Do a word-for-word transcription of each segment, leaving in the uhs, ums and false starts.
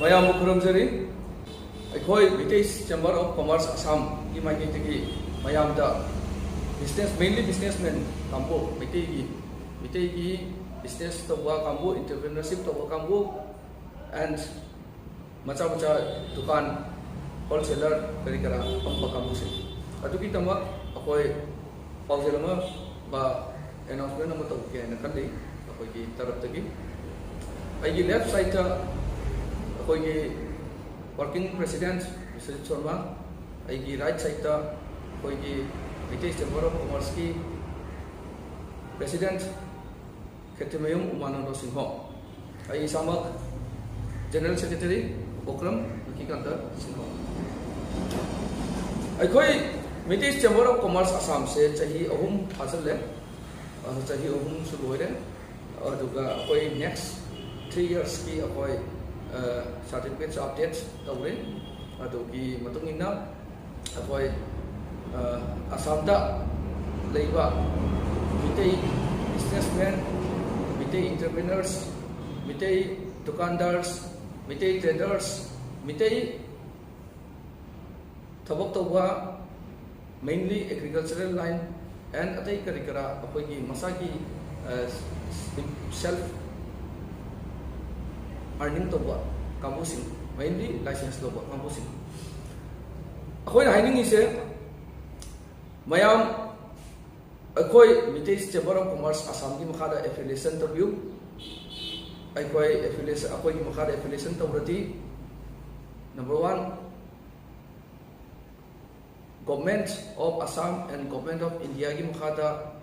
ꯃꯌꯥꯝꯕꯨ ꯈꯨꯔꯨꯝꯖꯔꯤ꯫ ꯑꯩꯈꯣꯏ Meitei Chamber of Commerce Assam ꯒꯤ ꯃꯥꯏꯀꯩꯗꯒꯤ ꯃꯌꯥꯝꯗ business, mainly businessman ꯀꯥꯡꯕꯨ, ꯃꯩꯇꯩꯒꯤ, ꯃꯩꯇꯩꯒꯤ business ꯇꯧꯕ ꯀꯥꯡꯕꯨ, entrepreneurship ꯇꯧꯕ ꯀꯥꯡꯕꯨ, and ꯃꯆꯥ ꯃꯆꯥ ꯗꯨꯀꯥꯟ, wholesaler ꯀꯔꯤ ꯀꯔꯥ ꯐꯝꯕ ꯀꯥꯡꯕꯨꯁꯤꯡ ꯑꯗꯨꯒꯤꯗꯃꯛ ꯑꯩꯈꯣꯏ ꯄꯥꯎꯖꯦꯜ ꯑꯃ ꯕꯥ announcement ꯑꯃ ꯇꯧꯒꯦ ꯍꯥꯏꯅ ꯈꯜꯂꯤ ꯑꯩꯈꯣꯏꯒꯤ ꯇꯔꯞꯇꯒꯤ꯫ ꯑꯩꯒꯤ left side ꯇ ꯑꯩꯈꯣꯏꯒꯤ working president ꯕꯤꯁ꯭ꯋꯖꯤꯠ ꯁꯔꯃ, ꯑꯩꯒꯤ right side ꯇ ꯑꯩꯈꯣꯏꯒꯤ ꯃꯩꯇꯩ Chamber of Commerce ꯀꯤ president ꯈꯦꯇ꯭ꯔꯤꯃꯌꯨꯝ ꯎꯃꯥꯅꯟꯗ ꯁꯤꯡꯍ, ꯑꯩ ꯏꯁꯥꯃꯛ General Secretary ꯕꯣꯀ꯭ꯔꯝ ꯂꯛꯈꯤꯀꯥꯟꯇ ꯁꯤꯡꯍ꯫ ꯑꯩꯈꯣꯏ Meitei Chamber of Commerce Assam ꯁꯦ ꯆꯍꯤ ꯑꯍꯨꯝ ꯐꯥꯖꯤꯜꯂꯦ꯫ ꯑ, ꯆꯍꯤ ꯑꯍꯨꯝꯁꯨ ꯂꯣꯏꯔꯦ꯫ ꯑꯗꯨꯒ ꯑꯩꯈꯣꯏ next three years ꯀꯤ ꯑꯩꯈꯣꯏ, ꯑ, certificate update ꯇꯧꯔꯦ꯫ ꯑꯗꯨꯒꯤ ꯃꯇꯨꯡ ꯏꯟꯅ ꯑꯩꯈꯣꯏ, ꯑ, ꯑꯁꯥꯝꯗ ꯂꯩꯕ Meitei businessman, Meitei entrepreneurs, Meitei ꯗꯨꯀꯥꯟꯗꯥꯔꯁ, Meitei traders, Meitei ꯊꯕꯛ ꯇꯧꯕ, mainly agricultural line and ꯑꯇꯩ ꯀꯔꯤ ꯀꯔꯥ ꯑꯩꯈꯣꯏꯒꯤ ꯃꯁꯥꯒꯤ, ꯑ, self earning ꯇꯧꯕ ꯀꯥꯡꯕꯨꯁꯤꯡ, mainly license ꯂꯧꯕ ꯀꯥꯡꯕꯨꯁꯤꯡ꯫ ꯑꯩꯈꯣꯏꯅ ꯍꯥꯏꯅꯤꯡꯉꯤꯁꯦ, ꯃꯌꯥꯝ ꯑꯩꯈꯣꯏ Meitei Chamber of Commerce Assam ꯒꯤ ꯃꯈꯥꯗ affiliation ꯇꯧꯕꯤꯌꯨ꯫ ꯑꯩꯈꯣꯏ affiliation, ꯑꯩꯈꯣꯏꯒꯤ ꯃꯈꯥꯗ affiliation ꯇꯧꯔꯗꯤ, number one, Government of Assam and Government of India ꯒꯤ ꯃꯈꯥꯗ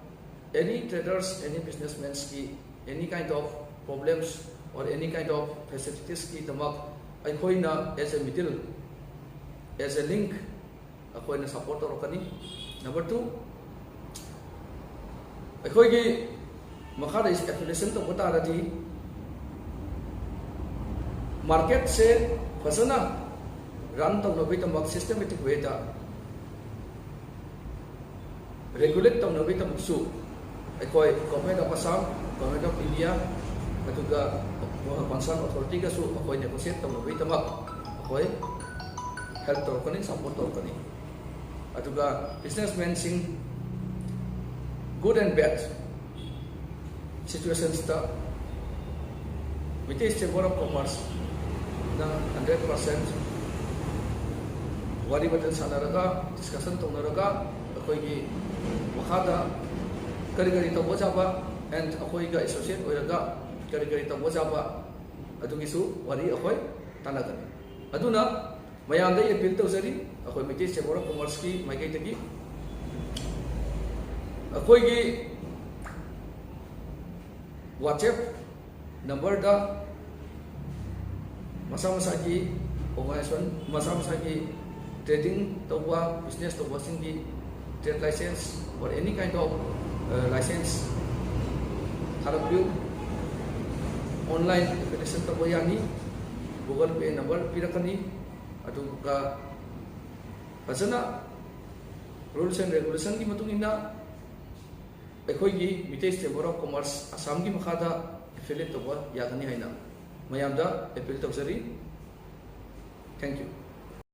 any traders, any businessmans ꯀꯤ any kind of problems or any kind of facilities ꯀꯤꯗꯃꯛ ꯑꯩꯈꯣꯏꯅ as a middle, as a link, ꯑꯩꯈꯣꯏꯅ support ꯇꯧꯔꯛꯀꯅꯤ꯫ Number two, ꯑꯩꯈꯣꯏꯒꯤ ꯃꯈꯥꯗ affiliation ꯇꯧꯕ ꯇꯥꯔꯗꯤ, market ꯁꯦ ꯐꯖꯅ run ꯇꯧꯅꯕꯒꯤꯗꯃꯛ systematic way ꯗ regulate ꯇꯧꯅꯕꯒꯤꯗꯃꯛꯁꯨ ꯑꯩꯈꯣꯏ Government of Assam, Government of India, ꯑꯗꯨꯒ ꯀꯟꯁꯔꯟ ꯑꯣꯊꯣꯔꯤꯇꯤꯒꯁꯨ ꯑꯩꯈꯣꯏ ꯅꯦꯒꯣꯁꯤꯌꯦꯠ ꯇꯧꯅꯕꯒꯤꯗꯃꯛ ꯑꯩꯈꯣꯏ ꯍꯦꯜꯞ ꯇꯧꯔꯛꯀꯅꯤ, ꯁꯄꯣꯔꯠ ꯇꯧꯔꯛꯀꯅꯤ꯫ ꯑꯗꯨꯒ ꯕꯤꯖꯤꯅꯦꯁꯃꯦꯟꯁꯤꯡ, ꯒꯨꯗ ꯑꯦꯟ ꯕꯦꯗ ꯁꯤꯆꯨꯋꯦꯁꯟꯁꯇ ꯃꯩꯇꯩ ꯆꯦꯝꯕꯔ ꯑꯣꯐ ꯀꯣꯃꯔꯁꯅ ꯍꯟꯗ꯭ꯔꯦꯠ ꯄꯥꯔꯁꯦꯟ ꯋꯥꯔꯤ ꯋꯥꯇꯥꯏ ꯁꯥꯟꯅꯔꯒ, ꯗꯤꯁꯀꯁꯟ ꯇꯧꯅꯔꯒ, ꯑꯩꯈꯣꯏꯒꯤ ꯃꯈꯥꯗ ꯀꯔꯤ ꯀꯔꯤ ꯇꯧꯕ ꯌꯥꯕ, ꯑꯦꯟ ꯑꯩꯈꯣꯏꯒ ꯑꯦꯁꯣꯁꯤꯌꯦꯠ ꯑꯣꯏꯔꯒ ꯀꯔꯤ ꯀꯔꯤ ꯇꯧꯕ ꯌꯥꯕ, ꯑꯗꯨꯒꯤꯁꯨ ꯋꯥꯔꯤ ꯑꯩꯈꯣꯏ ꯇꯥꯟꯅꯒꯅꯤ꯫ ꯑꯗꯨꯅ ꯃꯌꯥꯝꯗ ꯑꯩ ꯑꯦꯄꯤꯜ ꯇꯧꯖꯔꯤ, ꯑꯩꯈꯣꯏ ꯃꯩꯇꯩ ꯆꯦꯝꯕꯔ ꯑꯣꯐ ꯀꯣꯃꯔꯁꯀꯤ ꯃꯥꯏꯀꯩꯗꯒꯤ ꯑꯩꯈꯣꯏꯒꯤ ꯋꯥꯆꯦꯞ ꯅꯝꯕꯔꯗ ꯃꯁꯥ ꯃꯁꯥꯒꯤ ꯑꯣꯔꯒꯅꯥꯏꯖꯦꯁꯟ, ꯃꯁꯥ ꯃꯁꯥꯒꯤ ꯇ꯭ꯔꯦꯗꯤꯡ ꯇꯧꯕ, ꯕꯤꯖꯤꯅꯦꯁ ꯇꯧꯕꯁꯤꯡꯒꯤ trade license or any kind of license ꯊꯥꯔꯛꯄꯤꯌꯨ꯫ ꯑꯣꯟꯂꯥꯏꯟ ꯑꯦꯄ꯭ꯂꯤꯀꯦꯁꯟ ꯇꯧꯕ ꯌꯥꯅꯤ꯫ ꯒꯨꯒꯜ ꯄꯦ ꯅꯝꯕꯔ ꯄꯤꯔꯛꯀꯅꯤ꯫ ꯑꯗꯨꯒ ꯐꯖꯅ ꯔꯨꯜꯁ ꯑꯦꯟ ꯔꯦꯒꯨꯂꯦꯁꯟꯒꯤ ꯃꯇꯨꯡ ꯏꯟꯅ ꯑꯩꯈꯣꯏꯒꯤ ꯃꯩꯇꯩ ꯆꯦꯝꯕꯔ ꯑꯣꯐ ꯀꯣꯃꯔꯁ ꯑꯁꯥꯝꯒꯤ ꯃꯈꯥꯗ ꯑꯦꯐꯤꯂꯦꯠ ꯇꯧꯕ ꯌꯥꯒꯅꯤ ꯍꯥꯏꯅ ꯃꯌꯥꯝꯗ ꯑꯦꯄꯤꯜ ꯇꯧꯖꯔꯤ꯫ Thank you꯫